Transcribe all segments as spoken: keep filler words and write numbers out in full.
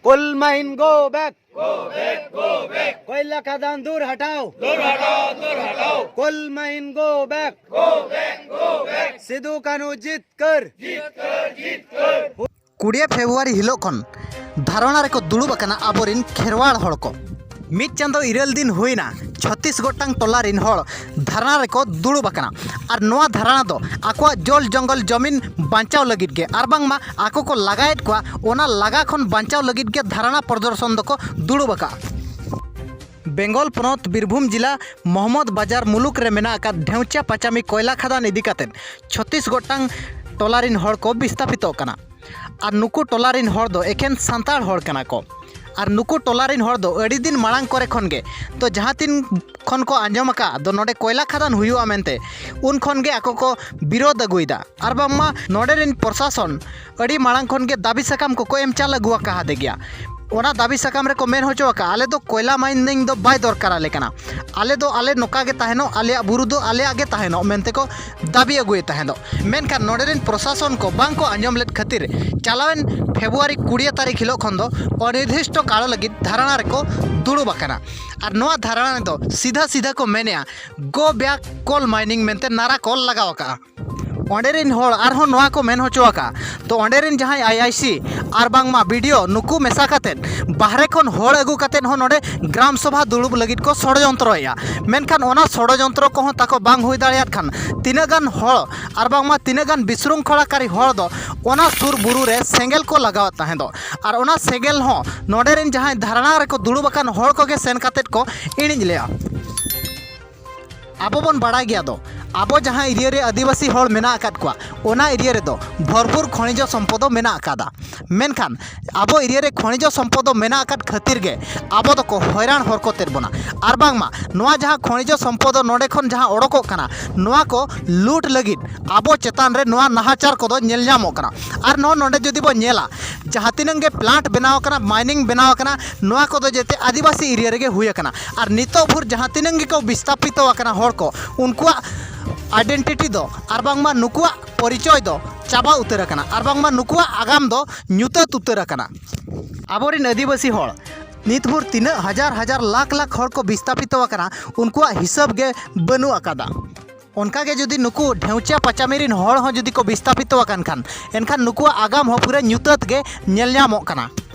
Coal mine go back. Go back, go back. कोयला खदान दूर हटाओ. दूर हटाओ, दूर हटाओ. Coal mine go back. Go back, go back. Sidhu Kanhu जीत कर. जीत कर, जीत कर. ᱠᱩᱲᱤᱭᱟᱹ ᱯᱷᱮᱵᱽᱨᱩᱣᱟᱨᱤ ᱦᱤᱞᱳᱜ ᱠᱷᱚᱱ ᱫᱷᱟᱨᱚᱱᱟ ᱨᱮᱠᱚ ᱫᱩᱲᱩᱵ ᱟᱠᱟᱱᱟ ᱟᱵᱚᱨᱤᱱ ᱠᱷᱮᱨᱣᱟᱲ ᱦᱚᱲ ᱠᱚ᱾ ᱢᱤᱫ ᱪᱟᱸᱫᱚ ᱤᱨᱟᱹᱞ ᱫᱤᱱ ᱦᱩᱭᱱᱟ ᱪᱷᱚᱛᱤᱥ ᱜᱚᱴᱟᱝ ᱴᱚᱞᱟ ᱨᱤᱱ ᱦᱚᱲ ᱫᱷᱟᱨᱱᱟ ᱨᱮᱠᱚ ᱫᱩᱲᱩᱵ ᱟᱠᱟᱱᱟ᱾ ᱟᱨ ᱱᱚᱣᱟ ᱫᱷᱟᱨᱱᱟ ᱫᱚ ᱟᱠᱚᱣᱟᱜ ᱡᱚᱞ ᱡᱚᱝᱜᱚᱞ ᱡᱚᱢᱤᱱ ᱵᱟᱧᱪᱟᱣ ᱞᱟᱹᱜᱤᱫ ᱜᱮ, ᱟᱨ ᱵᱟᱝᱢᱟ ᱟᱠᱚ ᱠᱚ ᱞᱟᱜᱟᱭᱮᱫ ᱠᱚᱣᱟ, ᱚᱱᱟ ᱞᱟᱜᱟ ᱠᱷᱚᱱ ᱵᱟᱧᱪᱟᱣ ᱞᱟᱹᱜᱤᱫ ᱜᱮ ᱫᱷᱟᱨᱱᱟ ᱯᱨᱚᱫᱚᱨᱥᱚᱱ ᱫᱚᱠᱚ ᱫᱩᱲᱩᱵ ᱟᱠᱟᱫᱼᱟ᱾ ᱵᱮᱝᱜᱚᱞ ᱯᱚᱱᱚᱛ ᱵᱤᱨᱵᱷᱩᱢ ᱡᱤᱞᱟ ᱢᱚᱦᱚᱢᱚᱫᱽ ᱵᱟᱡᱟᱨ ᱢᱩᱞᱩᱠ ᱨᱮ ᱢᱮᱱᱟᱜ ᱟᱠᱟᱫ ᱰᱷᱮᱣᱪᱟ ᱯᱟᱪᱟᱢᱤ ᱠᱚᱭᱞᱟ ᱠᱷᱟᱫᱟᱱ ᱤᱫᱤ ᱠᱟᱛᱮ ᱪᱷᱚᱛᱤᱥ ᱜᱚᱴᱟᱝ ᱴᱚᱞᱟ ᱨᱤᱱ ᱦᱚᱲ ᱠᱚ ᱵᱤᱥᱛᱟᱯᱤᱛᱚᱜ ᱠᱟᱱᱟ᱾ ᱟᱨ ᱱᱩᱠᱩ ᱴᱚᱞᱟ ᱨᱤᱱ ᱦᱚᱲ ᱫᱚ ᱮᱠᱷᱮᱱ ᱥᱟᱱᱛᱟᱲ ᱦᱚᱲ ᱠᱟᱱᱟ ᱠᱚ᱾ ᱟᱨ ᱱᱩᱠᱩ ᱴᱚᱞᱟ ᱨᱤᱱ ᱦᱚᱲ ᱫᱚ ᱟᱹᱰᱤ ᱫᱤᱱ ᱢᱟᱲᱟᱝ ᱠᱚᱨᱮ ᱠᱷᱚᱱ ᱜᱮ, ᱛᱚ ᱡᱟᱦᱟᱸ ᱛᱤᱱ ᱠᱷᱚᱱ ᱠᱚ ᱟᱸᱡᱚᱢ ᱟᱠᱟᱫ ᱫᱚ ᱱᱚᱰᱮ ᱠᱚᱭᱞᱟ ᱠᱷᱟᱫᱟᱱ ᱦᱩᱭᱩᱜᱼᱟ ᱢᱮᱱᱛᱮ, ᱩᱱ ᱠᱷᱚᱱ ᱜᱮ ᱟᱠᱚ ᱠᱚ ᱵᱤᱨᱳᱫᱷ ᱟᱹᱜᱩᱭᱮᱫᱟ᱾ ᱟᱨ ᱵᱟᱝᱢᱟ ᱱᱚᱰᱮ ᱨᱤᱱ ᱯᱨᱚᱥᱟᱥᱚᱱ ᱟᱹᱰᱤ ᱢᱟᱲᱟᱝ ᱠᱷᱚᱱ ᱜᱮ ᱫᱟᱹᱵᱤ ᱥᱟᱠᱟᱢ ᱠᱚᱠᱚ ᱮᱢ ᱪᱟᱞ ᱟᱹᱜᱩ ᱟᱠᱟᱫᱮ ᱜᱮᱭᱟ᱾ ᱚᱱᱟ ᱫᱟᱹᱵᱤ ᱥᱟᱠᱟᱢ ᱨᱮᱠᱚ ᱢᱮᱱ ᱦᱚᱪᱚ ᱟᱠᱟᱫᱼᱟ, ᱟᱞᱮ ᱫᱚ ᱠᱚᱭᱞᱟ ᱢᱟᱭᱱᱤᱝ ᱫᱚ ᱵᱟᱭ ᱫᱚᱨᱠᱟᱨ ᱟᱞᱮ ᱠᱟᱱᱟ, ᱟᱞᱮ ᱫᱚ ᱟᱞᱮ ᱱᱚᱝᱠᱟ ᱜᱮ ᱛᱟᱦᱮᱱᱚᱜ, ᱟᱞᱮᱭᱟᱜ ᱵᱩᱨᱩ ᱫᱚ ᱟᱞᱮᱭᱟᱜ ᱜᱮ ᱛᱟᱦᱮᱱᱚᱜ ᱢᱮᱱᱛᱮ ᱠᱚ ᱫᱟᱹᱵᱤ ᱟᱹᱜᱩᱭᱮᱫ ᱛᱟᱦᱮᱸᱫᱚᱜ᱾ ᱢᱮᱱᱠᱷᱟᱱ ᱱᱚᱰᱮ ᱨᱮᱱ ᱯᱨᱚᱥᱟᱥᱚᱱ ᱠᱚ ᱵᱟᱝ ᱠᱚ ᱟᱸᱡᱚᱢ ᱞᱮᱫ ᱠᱷᱟᱹᱛᱤᱨ ᱪᱟᱞᱟᱣᱮᱱ ᱯᱷᱮᱵᱽᱨᱩᱣᱟᱨᱤ ᱠᱩᱲᱤ ᱛᱟᱹᱨᱤᱠᱷ ᱦᱤᱞᱳᱜ ᱠᱷᱚᱱ ᱫᱚ ᱚᱱᱤᱨᱫᱤᱥᱴᱚ ᱠᱟᱞ ᱞᱟᱹᱜᱤᱫ ᱫᱷᱟᱨᱱᱟ ᱨᱮᱠᱚ ᱫᱩᱲᱩᱵ ᱟᱠᱟᱱᱟ᱾ ᱟᱨ ᱱᱚᱣᱟ ᱫᱷᱟᱨᱱᱟ ᱨᱮᱫᱚ ᱥᱤᱫᱷᱟᱹ ᱥᱤᱫᱷᱟᱹ ᱠᱚ ᱢᱮᱱᱮᱜᱼᱟ, "Go back coal mining" ᱢᱮᱱᱛᱮ ᱱᱟᱨᱟ ᱠᱚ ᱞᱟᱜᱟᱣ ᱟᱠᱟᱜᱼᱟ᱾ ᱚᱸᱰᱮ ᱨᱮᱱ ᱦᱚᱲ ᱟᱨᱦᱚᱸ ᱱᱚᱣᱟ ᱠᱚ ᱢᱮᱱ ᱦᱚᱪᱚ ᱟᱠᱟᱫᱼᱟ, ᱛᱚ ᱚᱸᱰᱮ ᱨᱮᱱ ᱡᱟᱦᱟᱸᱭ ᱟᱭ ᱟᱭ ᱥᱤ ᱟᱨ ᱵᱟᱝᱢᱟ ᱵᱤ ᱰᱤ ᱳ ᱱᱩᱠᱩ ᱢᱮᱥᱟ ᱠᱟᱛᱮᱫ ᱵᱟᱦᱨᱮ ᱠᱷᱚᱱ ᱦᱚᱲ ᱟᱹᱜᱩ ᱠᱟᱛᱮᱫ ᱦᱚᱸ ᱱᱚᱰᱮ ᱜᱨᱟᱢ ᱥᱚᱵᱷᱟ ᱫᱩᱲᱩᱵ ᱞᱟᱹᱜᱤᱫ ᱠᱚ ᱥᱚᱲᱭᱚᱱᱛᱨᱚᱭᱮᱫᱼᱟ᱾ ᱢᱮᱱᱠᱷᱟᱱ ᱚᱱᱟ ᱥᱚᱲᱭᱚᱱᱛᱨᱚ ᱠᱚᱦᱚᱸ ᱛᱟᱠᱚ ᱵᱟᱝ ᱦᱩᱭ ᱫᱟᱲᱮᱭᱟᱜ ᱠᱷᱟᱱ ᱛᱤᱱᱟᱹᱜ ᱜᱟᱱ ᱦᱚᱲ ᱟᱨ ᱵᱟᱝᱢᱟ ᱛᱤᱱᱟᱹᱜ ᱜᱟᱱ ᱵᱤᱥᱨᱩᱝᱠᱷᱚᱲᱟᱠᱟᱨᱤ ᱦᱚᱲ ᱫᱚ ᱚᱱᱟ ᱥᱩᱨ ᱵᱩᱨᱩ ᱨᱮ ᱥᱮᱸᱜᱮᱞ ᱠᱚ ᱞᱟᱜᱟᱣᱮᱫ ᱛᱟᱦᱮᱸᱫᱚᱜ᱾ ᱟᱨ ᱚᱱᱟ ᱥᱮᱸᱜᱮᱞ ᱦᱚᱸ ᱱᱚᱰᱮ ᱨᱮᱱ ᱡᱟᱦᱟᱸᱭ ᱫᱷᱟᱨᱱᱟ ᱨᱮᱠᱚ ᱫᱩᱲᱩᱵ ᱟᱠᱟᱱ ᱦᱚᱲ ᱠᱚᱜᱮ ᱥᱮᱱ ᱠᱟᱛᱮᱫ ᱠᱚ ᱤᱬᱤᱡ ᱞᱮᱜᱼᱟ᱾ ᱟᱵᱚ ᱵᱚᱱ ᱵᱟᱲᱟᱭ ᱜᱮᱭᱟ ᱫᱚ, ᱟᱵᱚ ᱡᱟᱦᱟᱸ ᱮᱨᱤᱭᱟ ᱨᱮ ᱟᱹᱫᱤᱵᱟᱹᱥᱤ ᱦᱚᱲ ᱢᱮᱱᱟᱜ ᱟᱠᱟᱫ ᱠᱚᱣᱟ, ᱚᱱᱟ ᱮᱨᱤᱭᱟ ᱨᱮᱫᱚ ᱵᱷᱚᱨᱯᱩᱨ ᱠᱷᱚᱱᱤᱡᱚ ᱥᱚᱢᱯᱚᱫ ᱢᱮᱱᱟᱜ ᱟᱠᱟᱫᱟ᱾ ᱢᱮᱱᱠᱷᱟᱱ ᱟᱵᱚ ᱮᱨᱤᱭᱟ ᱨᱮ ᱠᱷᱚᱱᱤᱡᱚ ᱥᱚᱢᱯᱚᱫ ᱢᱮᱱᱟᱜ ᱟᱠᱟᱫ ᱠᱷᱟᱹᱛᱤᱨ ᱜᱮ ᱟᱵᱚ ᱫᱚᱠᱚ ᱦᱚᱭᱨᱟᱱ ᱦᱚᱨᱠᱚᱛᱮᱫ ᱵᱚᱱᱟ᱾ ᱟᱨ ᱵᱟᱝᱢᱟ ᱱᱚᱣᱟ ᱡᱟᱦᱟᱸ ᱠᱷᱚᱱᱤᱡᱚ ᱥᱚᱢᱯᱚᱫ ᱱᱚᱰᱮ ᱠᱷᱚᱱ ᱡᱟᱦᱟᱸ ᱚᱰᱚᱠᱚᱜ ᱠᱟᱱᱟ, ᱱᱚᱣᱟ ᱠᱚ ᱞᱩᱴ ᱞᱟᱹᱜᱤᱫ ᱟᱵᱚ ᱪᱮᱛᱟᱱ ᱨᱮ ᱱᱚᱣᱟ ᱱᱟᱦᱟᱪᱟᱨ ᱠᱚᱫᱚ ᱧᱮᱞ ᱧᱟᱢᱚᱜ ᱠᱟᱱᱟ᱾ ᱟᱨ ᱱᱚᱣᱟ ᱱᱚᱰᱮ ᱡᱩᱫᱤ ᱵᱚᱱ ᱧᱮᱞᱟ, ᱡᱟᱦᱟᱸ ᱛᱤᱱᱟᱹᱜ ᱜᱮ ᱯᱞᱟᱱᱴ ᱵᱮᱱᱟᱣ ᱟᱠᱟᱱᱟ, ᱢᱟᱭᱱᱤᱝ ᱵᱮᱱᱟᱣ ᱟᱠᱟᱱᱟ, ᱱᱚᱣᱟ ᱠᱚᱫᱚ ᱡᱮᱛᱮ ᱟᱹᱫᱤᱵᱟᱹᱥᱤ ᱮᱨᱤᱭᱟ ᱨᱮᱜᱮ ᱦᱩᱭ ᱟᱠᱟᱱᱟ᱾ ᱟᱨ ᱱᱤᱛᱚᱜ ᱵᱷᱳᱨ ᱡᱟᱦᱟᱸ ᱛᱤᱱᱟᱹᱜ ᱜᱮᱠᱚ ᱵᱤᱥᱛᱟᱯᱤᱛᱚ ᱟᱠᱟᱱᱟ ᱦᱚᱲ ᱠᱚ, ᱩᱱᱠᱩᱣᱟᱜ ᱟᱭᱰᱮᱱᱴᱤᱴᱤ ᱫᱚ ᱟᱨ ᱵᱟᱝᱢᱟ ᱱᱩᱠᱩᱣᱟᱜ ᱯᱚᱨᱤᱪᱚᱭ ᱫᱚ ᱪᱟᱵᱟ ᱩᱛᱟᱹᱨ ᱟᱠᱟᱱᱟ ᱟᱨ ᱵᱟᱝᱢᱟ ᱱᱩᱠᱩᱣᱟᱜ ᱟᱜᱟᱢ ᱫᱚ ᱧᱩᱛᱟᱹᱛ ᱩᱛᱟᱹᱨ ᱟᱠᱟᱱᱟ᱾ ᱟᱵᱚᱨᱮᱱ ᱟᱹᱫᱤᱵᱟᱹᱥᱤ ᱦᱚᱲ ᱱᱤᱛ ᱵᱷᱳᱨ ᱛᱤᱱᱟᱹᱜ ᱦᱟᱡᱟᱨ ᱦᱟᱡᱟᱨ ᱞᱟᱠᱷ ᱞᱟᱠᱷ ᱦᱚᱲ ᱠᱚ ᱵᱤᱥᱛᱟᱯᱤᱛᱚ ᱟᱠᱟᱱᱟ, ᱩᱱᱠᱩᱣᱟᱜ ᱦᱤᱥᱟᱹᱵ ᱜᱮ ᱵᱟᱹᱱᱩᱜ ᱟᱠᱟᱫᱟ᱾ ᱚᱱᱠᱟᱜᱮ ᱡᱩᱫᱤ ᱱᱩᱠᱩ ᱰᱷᱮᱣᱪᱟ ᱯᱟᱪᱟᱢᱤ ᱨᱤᱱ ᱦᱚᱲ ᱦᱚᱸ ᱡᱩᱫᱤ ᱠᱚ ᱵᱤᱥᱛᱟᱯᱤᱛᱚ ᱟᱠᱟᱱ ᱠᱷᱟᱱ, ᱮᱱᱠᱷᱟᱱ ᱱᱩᱠᱩᱣᱟᱜ ᱟᱜᱟᱢ ᱦᱚᱸ ᱯᱩᱨᱟᱹ ᱧᱩᱛᱟᱹᱛ ᱜᱮ ᱧᱮᱞ ᱧᱟᱢᱚᱜ ᱠᱟᱱᱟ᱾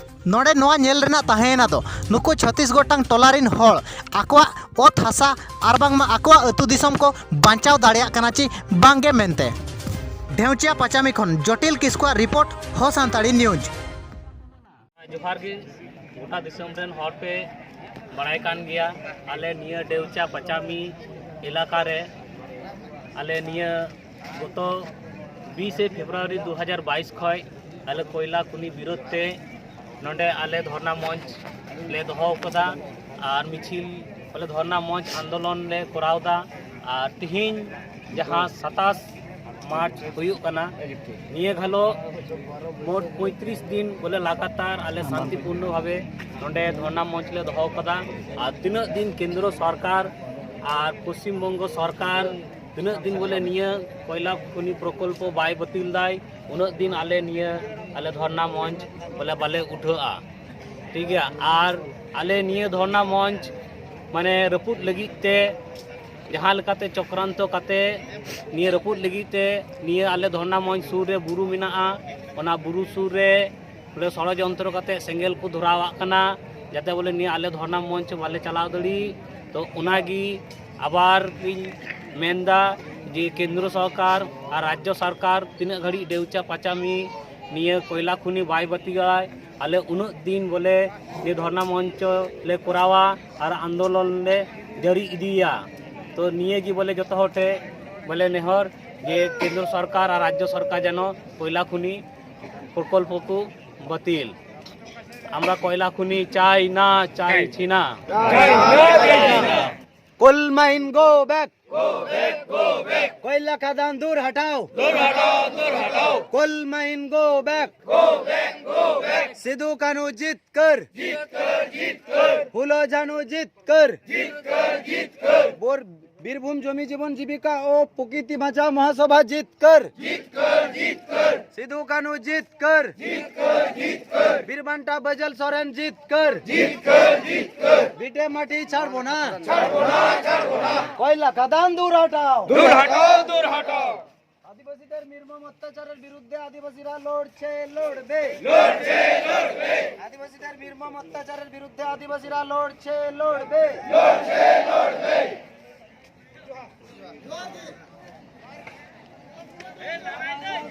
ᱱᱚᱰᱮ ᱱᱚᱣᱟ ᱧᱮᱞ ᱨᱮᱱᱟᱜ ᱛᱟᱦᱮᱸᱭᱮᱱᱟ ᱫᱚ, ᱱᱩᱠᱩ ᱪᱷᱚᱛᱤᱥ ᱜᱚᱴᱟᱝ ᱴᱚᱞᱟ ᱨᱤᱱ ᱦᱚᱲ ᱟᱠᱚᱣᱟᱜ ᱚᱛ ᱦᱟᱥᱟ ᱟᱨ ᱵᱟᱝᱢᱟ ᱟᱠᱚᱣᱟᱜ ᱟᱹᱛᱩ ᱫᱤᱥᱚᱢ ᱠᱚ ᱵᱟᱧᱪᱟᱣ ᱫᱟᱲᱮᱭᱟᱜ ᱠᱟᱱᱟ ᱪᱮ ᱵᱟᱝᱜᱮ ᱢᱮᱱᱛᱮ᱾ ᱰᱷᱮᱣᱪᱟ ᱯᱟᱪᱟᱢᱤ ᱠᱷᱚᱱ ᱡᱚᱴᱤᱞ ᱠᱤᱥᱠᱩᱣᱟᱜ ᱨᱤᱯᱳᱨᱴ, ᱦᱚ ᱥᱟᱱᱛᱟᱲᱤ ᱱᱤᱭᱩᱡᱽ᱾ ᱡᱚᱦᱟᱨ ᱜᱮ ᱜᱚᱴᱟ ᱫᱤᱥᱚᱢ ᱨᱮᱱ ᱦᱚᱲ ᱯᱮ ᱵᱟᱲᱟᱭ ᱠᱟᱱ ᱜᱮᱭᱟ, ᱟᱞᱮ ᱱᱤᱭᱟᱹ ᱰᱮᱣᱪᱟ ᱯᱟᱪᱟᱢᱤ ᱮᱞᱟᱠᱟ ᱨᱮ ᱟᱞᱮ ᱱᱤᱭᱟᱹ ᱜᱚᱛᱚ ᱵᱤᱥᱮ ᱯᱷᱮᱵᱽᱨᱩᱣᱟᱨᱤ ᱫᱩ ᱦᱟᱡᱟᱨ ᱵᱟᱭᱤᱥ ᱠᱷᱚᱱ ᱟᱞᱮ ᱠᱚᱭᱞᱟ ᱠᱷᱩᱱᱤ ᱵᱤᱨᱳᱫᱷ ᱛᱮ ᱱᱚᱰᱮ ᱟᱞᱮ ᱫᱷᱚᱨᱱᱟ ᱢᱚᱧᱪ ᱞᱮ ᱫᱚᱦᱚ ᱟᱠᱟᱫᱟ ᱟᱨ ᱢᱤᱪᱷᱤᱞ ᱵᱚᱞᱮ ᱫᱷᱚᱨᱱᱟ ᱢᱚᱧᱪ ᱟᱱᱫᱳᱞᱚᱱ ᱞᱮ ᱠᱚᱨᱟᱣ ᱮᱫᱟ᱾ ᱟᱨ ᱛᱤᱦᱤᱧ ᱡᱟᱦᱟᱸ ᱥᱟᱛᱟᱥ ᱢᱟᱨᱪ ᱦᱩᱭᱩᱜ ᱠᱟᱱᱟ, ᱱᱤᱭᱟᱹ ᱜᱷᱟᱞᱚ ᱢᱳᱴ ᱯᱚᱸᱭᱛᱨᱤᱥ ᱫᱤᱱ ᱵᱚᱞᱮ ᱞᱟᱜᱟᱛᱟᱨ ᱟᱞᱮ ᱥᱟᱱᱛᱤᱯᱩᱨᱱᱚ ᱵᱷᱟᱵᱮ ᱱᱚᱰᱮ ᱫᱷᱚᱨᱱᱟ ᱢᱚᱧᱪ ᱞᱮ ᱫᱚᱦᱚ ᱟᱠᱟᱫᱟ᱾ ᱟᱨ ᱛᱤᱱᱟᱹᱜ ᱫᱤᱱ ᱠᱮᱱᱫᱨᱚ ᱥᱚᱨᱠᱟᱨ ᱟᱨ ᱯᱚᱥᱪᱤᱢ ᱵᱚᱝᱜᱚ ᱥᱚᱨᱠᱟᱨ ᱛᱤᱱᱟᱹᱜ ᱫᱤᱱ ᱵᱚᱞᱮ ᱱᱤᱭᱟᱹ ᱠᱚᱭᱞᱟ ᱠᱷᱚᱱᱤ ᱯᱨᱚᱠᱚᱞᱯᱚ ᱵᱟᱭ ᱵᱟᱹᱛᱤᱞ ᱫᱟᱭ, ᱩᱱᱟᱹᱜ ᱫᱤᱱ ᱟᱞᱮ ᱱᱤᱭᱟᱹ ᱟᱞᱮ ᱫᱷᱚᱨᱱᱟ ᱢᱚᱧᱪ ᱵᱚᱞᱮ ᱵᱟᱞᱮ ᱩᱴᱷᱟᱹᱜᱼᱟ᱾ ᱴᱷᱤᱠ ᱜᱮᱭᱟ᱾ ᱟᱨ ᱟᱞᱮ ᱱᱤᱭᱟᱹ ᱫᱷᱚᱨᱱᱟ ᱢᱚᱧᱪ ᱢᱟᱱᱮ ᱨᱟᱹᱯᱩᱫ ᱞᱟᱹᱜᱤᱫ ᱛᱮ ᱡᱟᱦᱟᱸ ᱞᱮᱠᱟᱛᱮ ᱪᱚᱠᱨᱟᱱᱛᱚ ᱠᱟᱛᱮ ᱱᱤᱭᱟᱹ ᱨᱟᱹᱯᱩᱫ ᱞᱟᱹᱜᱤᱫ ᱛᱮ ᱱᱤᱭᱟᱹ ᱟᱞᱮ ᱫᱷᱚᱨᱱᱟ ᱢᱚᱧᱪ ᱥᱩᱨ ᱨᱮ ᱵᱩᱨᱩ ᱢᱮᱱᱟᱜᱼᱟ, ᱚᱱᱟ ᱵᱩᱨᱩ ᱥᱩᱨ ᱨᱮ ᱵᱚᱞᱮ ᱥᱚᱲᱚᱡᱚᱱᱛᱨᱚ ᱠᱟᱛᱮ ᱥᱮᱸᱜᱮᱞ ᱠᱚ ᱫᱷᱚᱨᱟᱣᱟᱜ ᱠᱟᱱᱟ, ᱡᱟᱛᱮ ᱵᱚᱞᱮ ᱱᱤᱭᱟᱹ ᱟᱞᱮ ᱫᱷᱚᱨᱱᱟ ᱢᱚᱧᱪ ᱵᱟᱞᱮ ᱪᱟᱞᱟᱣ ᱫᱟᱲᱮᱭᱟᱜ᱾ ᱛᱚ ᱚᱱᱟᱜᱮ ᱟᱵᱟᱨ ᱤᱧ ᱢᱮᱱᱫᱟ ᱡᱮ ᱠᱮᱱᱫᱨᱚ ᱥᱚᱨᱠᱟᱨ ᱟᱨ ᱨᱟᱡᱽᱡᱚ ᱥᱚᱨᱠᱟᱨ ᱛᱤᱱᱟᱹᱜ ᱜᱷᱟᱹᱲᱤᱡ ᱰᱮᱣᱪᱟ ᱯᱟᱪᱟᱢᱤ ᱱᱤᱭᱟᱹ ᱠᱚᱭᱞᱟ ᱠᱷᱩᱱᱤ ᱵᱟᱭ ᱵᱟᱹᱛᱤᱞᱟᱭ, ᱟᱞᱮ ᱩᱱᱟᱹᱜ ᱫᱤᱱ ᱵᱚᱞᱮ ᱱᱤᱭᱟᱹ ᱫᱷᱚᱨᱱᱟ ᱢᱚᱧᱪᱚ ᱞᱮ ᱠᱚᱨᱟᱣᱟ ᱟᱨ ᱟᱱᱫᱳᱞᱚᱱ ᱞᱮ ᱡᱟᱹᱨᱤ ᱤᱫᱤᱭᱟ᱾ ᱛᱚ ᱱᱤᱭᱟᱹ ᱜᱮ ᱵᱚᱞᱮ ᱡᱚᱛᱚ ᱦᱚᱲ ᱴᱷᱮᱱ ᱵᱚᱞᱮ ᱱᱮᱦᱚᱨ ᱡᱮ ᱠᱮᱱᱫᱨᱚ ᱥᱚᱨᱠᱟᱨ ᱟᱨ ᱨᱟᱡᱽᱡᱚ ᱥᱚᱨᱠᱟᱨ ᱡᱮᱱᱚ ᱠᱚᱭᱞᱟ ᱠᱷᱩᱱᱤ ᱯᱨᱚᱠᱚᱞᱯᱚ ᱠᱚ ᱵᱟᱹᱛᱤᱞ᱾ আমরা কয়লা খনি চাই না, চাইছি না। Coal mine go back. Go back, go back. কয়লা খাদান দূর হটাও. দূর হটাও, দূর হটাও. Coal mine go back. Go back, go back. Sidhu Kanu জিত কর. জিত কর, জিত কর. ফুলো জানু জিত কর. জিত কর, জিত কর. বোর বীরভূম জমি জীবন জীবিকা ও প্রকৃতি বাঁচাও মহাসভা জিতকর, জিতকর, জিতকর। সিধু কানু জিতকর, জিতকর, জিতকর। বীরবান্টা বৈজল সরেন জিতকর, জিতকর, জিতকর। ভিটে মাটি ছাড়বো না, ছাড়বো না, ছাড়বো না। কয়লা খাদান দূর হটাও, দূর হটাও, দূর হটাও। আদিবাসীদের নির্মম অত্যাচারের বিরুদ্ধে আদিবাসীরা লড়ছে, লড়বে, লড়ছে, লড়বে। আদিবাসীদের নির্মম অত্যাচারের বিরুদ্ধে আদিবাসীরা লড়ছে, লড়বে, লড়ছে, লড়বে।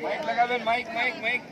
মাইক লাগাবেন, মাইক, মাইক, মাইক।